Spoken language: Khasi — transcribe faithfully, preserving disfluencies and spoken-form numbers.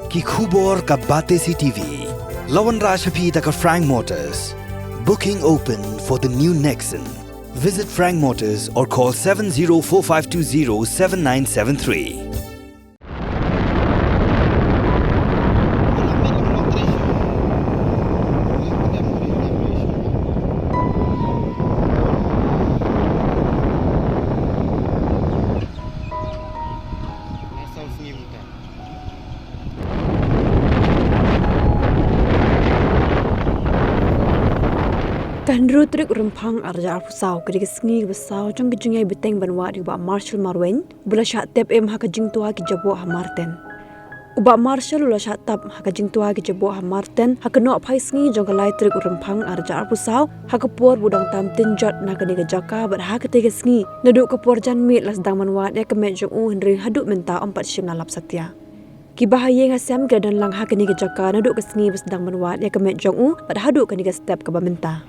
Ki khubor ka Batesi T V. La wanrah sha phi da ka Frank Motors. Booking open for the new Nexon. Visit Frank Motors or call seven zero four five two zero seven nine seven three. Ka hynriew tarik u Rymphang arhajar arphew saw ka dei ka sngi kaba saw jong ka jingïai bteng ban wad ïa u Bah Marshall Marwein, uba la shah tep im ha ka jingtwa ki jaboh ha Marten. U Bah Marshall u la shah tap ha ka jingtwa ki jaboh ha Marten ha ka nohphai sngi jong ka lai tarik u Rymphang arhajar arphew saw ha ka por ba u dang tam tin jot na kane ka jaka bad ha katei ka sngi naduh ka por janmiet la sdang ban wad ïa ka met jong u, hynrei haduh mynta ym pat shym la lap satia. Kiba ha ïing ha sem ki la don lang ha kane ka jaka naduh ka sngi ba sdang ban wad ïa ka met jong u bad haduh kane ka step kaba mynta.